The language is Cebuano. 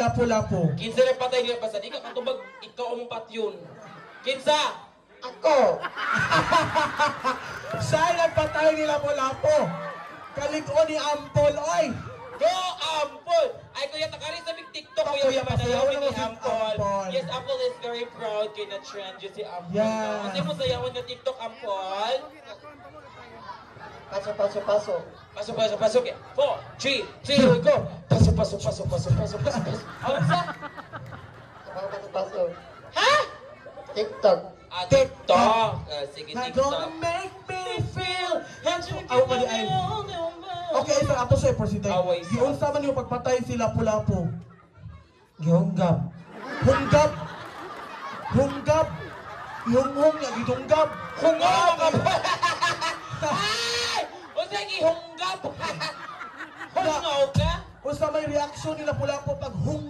Lapu-Lapu? Kinsa na patay niya basta di ka katubag, ikaw among patyon. Kinsa? Ako. Siya ay nagpatay ni Lapu-Lapu. Kalig-on ni Ampol, oy! Go Ampol! Ay kuya, takari sa big TikTok Oh, kuya, kuya, kuya, pasayaw panayaw na ni mo si Ampol. Ampol. Yes, Ampol is very proud kay na trend yun si Ampol. Yeah. Kasi mo sayawan nga TikTok, Ampol. Paso, paso, paso. Pasok, pasok, pasok. 4, 3, 2, go! Pasok, pasok, pasok, pasok, pasok, pasok, pasok. Ano sa? Paso, paso, paso. Ha? TikTok. Ah, TikTok. Ah, sige, Na TikTok. gonna make me Feel and you Aw, mali ay. Okay, isa ato siya, President. Away sa. Giunsa man yung pagpatay si Lapu-Lapu? Gihunggam. Hunggab! Hunggab! Ihunghong niya, gihunggab! Hungaw ka ba? Ay! Unsa gihunggab? Hungaw ka? Unsa may reaksyon ni Lapu-Lapu pag hunggab?